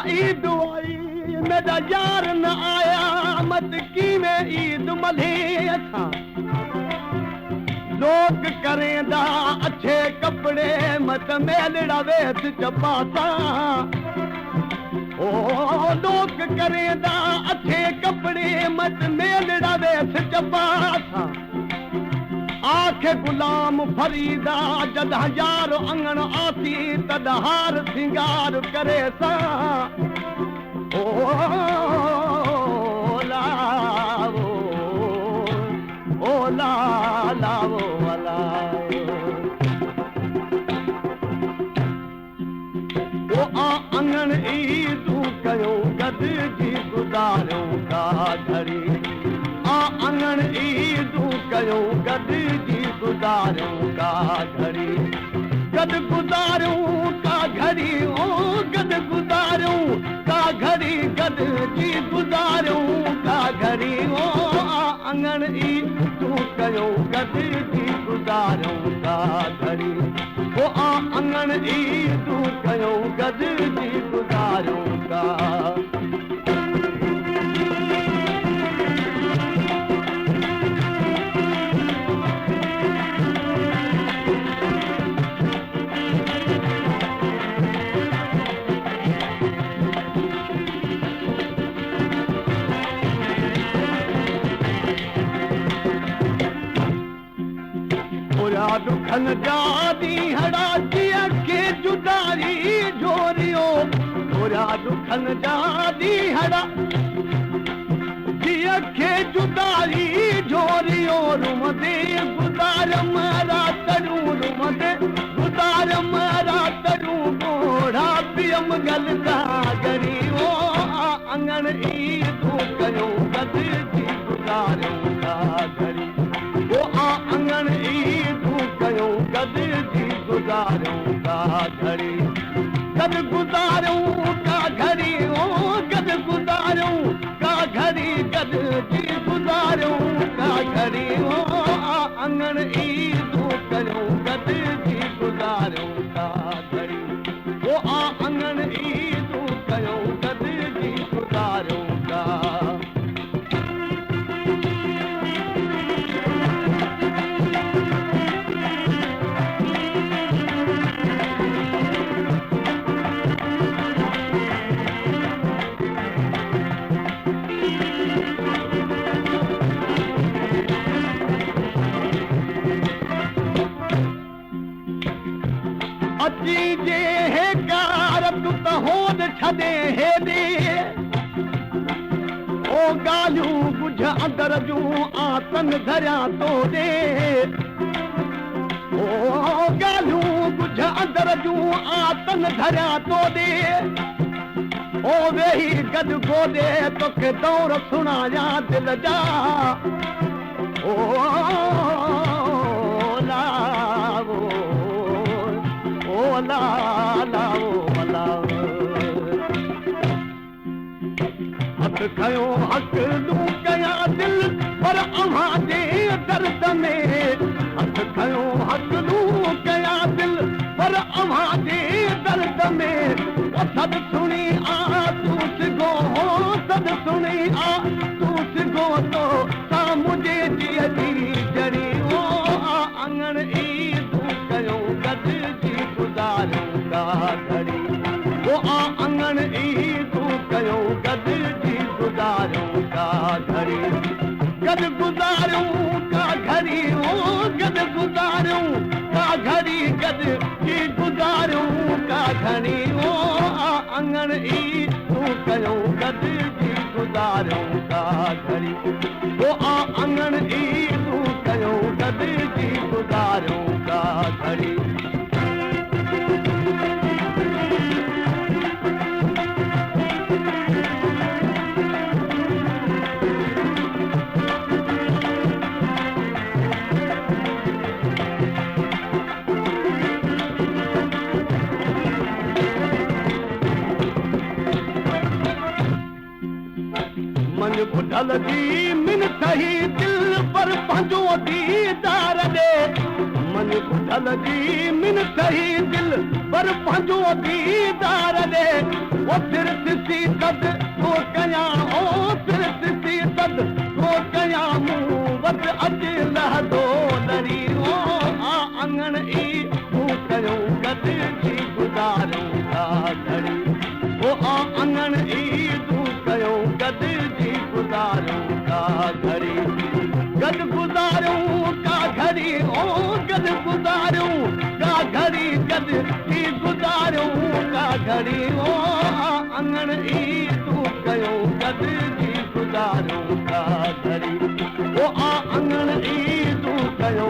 ईद आई मेरा यार न आया मत कीवें ईद मल्हे असां। लोक करेंदा अच्छे कपड़े मत मेलड़ा वेस चपासा। ओ लोक करेंदा अच्छे कपड़े मत मेलड़ा वेस चपासा। आख गुलाम फरीदा जद यार अंगण आसी तद हार सिंगार करे सा। ओ लाओ ओ ला लाओ अला ओ आ अंगण ईदू कयो गॾिजी गुज़ारियूं का घड़ी। आ अंगण ईदू कयो गॾिजी गुज़ारियूं का घड़ी। गॾु गुज़ारियूं का घड़ी ओ गॾु गुज़ारियूं का घड़ी गॾिजी गुज़ारियूं का घड़ी। ओ आ अंगण ईदू कयो गॾिजी गुज़ारियूं का घड़ी। ओ आ अंगण ईदू कयो गॾिजी गुज़ारियूं का। दुखन जा ॾींहड़ा जीअ खे जुदारी जोरियो। थोरा दुखन जा ॾींहड़ा जीअ खे जुदारी जोरियो। रुमंदे गुज़ारम रातड़ूं रुमंदे गुज़ारम रातड़ूं ॻोढ़ा पियम गल गागरी। ओ आ अंगण ईदू कयो गॾिजी गुज़ारियूं का घड़ी। ओ आ अंगण ईदू कयो गॾिजी गुज़ारियूं का घड़ी। गॾु गुज़ारियूं का घड़ी ओ गॾु गुज़ारियूं का घड़ी गॾिजी गुज़ारियूं का घड़ी। ओ आ अंगण ईदू कयो गॾिजी गुज़ारियूं का घड़ी। ओ आ अंगण ईदू कयो गॾिजी गुज़ारियूं का। अची जे कार तूं त होद छॾे हेॾे। ओ ॻाल्हियूं ॻुझ अंदर जूं आतन धरियां तो ॾे। ओ ॻाल्हियूं ॻुझ अंदर जूं आतन धरियां तो ॾे। ओ वेही गॾु गोॾे तोखे दौर सुणायां दिल जा। ओ लाओ ओ ला लाओ लाओ। हथ खयो हकलूं कयां दिल पर अव्हां जे दर्द में। हथ खयो हकलूं कयां दिल पर अव्हां जे दर्द में। ओ सद सुणी आ तूं सिघो हो सद सुणी आ तूं सिघो तो सां मुंहिंजे जीअ जी जड़ी। ओ आ अंगण ईदू कयो गॾिजी गुज़ारियूं का घड़ी। ओ आ अंगण ईदू कयो गॾिजी गुज़ारियूं का घड़ी। गॾु गुज़ारियूं का घड़ी ओ गॾु गुज़ारियूं का घड़ी गॾिजी गुज़ारियूं का घड़ी। ओ आ अंगण ईदू कयो गॾिजी गुज़ारियूं का घड़ी। ओ आ अंगण ईदू कयो गॾिजी गुज़ारियूं का घड़ी। ٻڌل جي منٿ هي دل پر پنهنجو ديدار ڏي. من ٻڌل جي منٿ هي دل پر پنهنجو ديدار ڏي. او سر سسي صدقو ڪيان، او سر سسي صدقو ڪيان، مون وٽ اچ لحظو لڙي. او آ اڱڻ ئي مون ڪيو گڏجي گذاريون ڪا گهڙي. او آ اڱڻ ئي تون ڪيو گڏجي گذاريون ڪا گهڙي. گڏ گذاريون ڪا گهڙي، او گڏ گذاريون ڪا گهڙي، گڏ ٿي گذاريون ڪا گهڙي. او آ اڱڻ ئي تون ڪيو گڏجي گذاريون ڪا گهڙي. او آ اڱڻ ئي تون ڪيو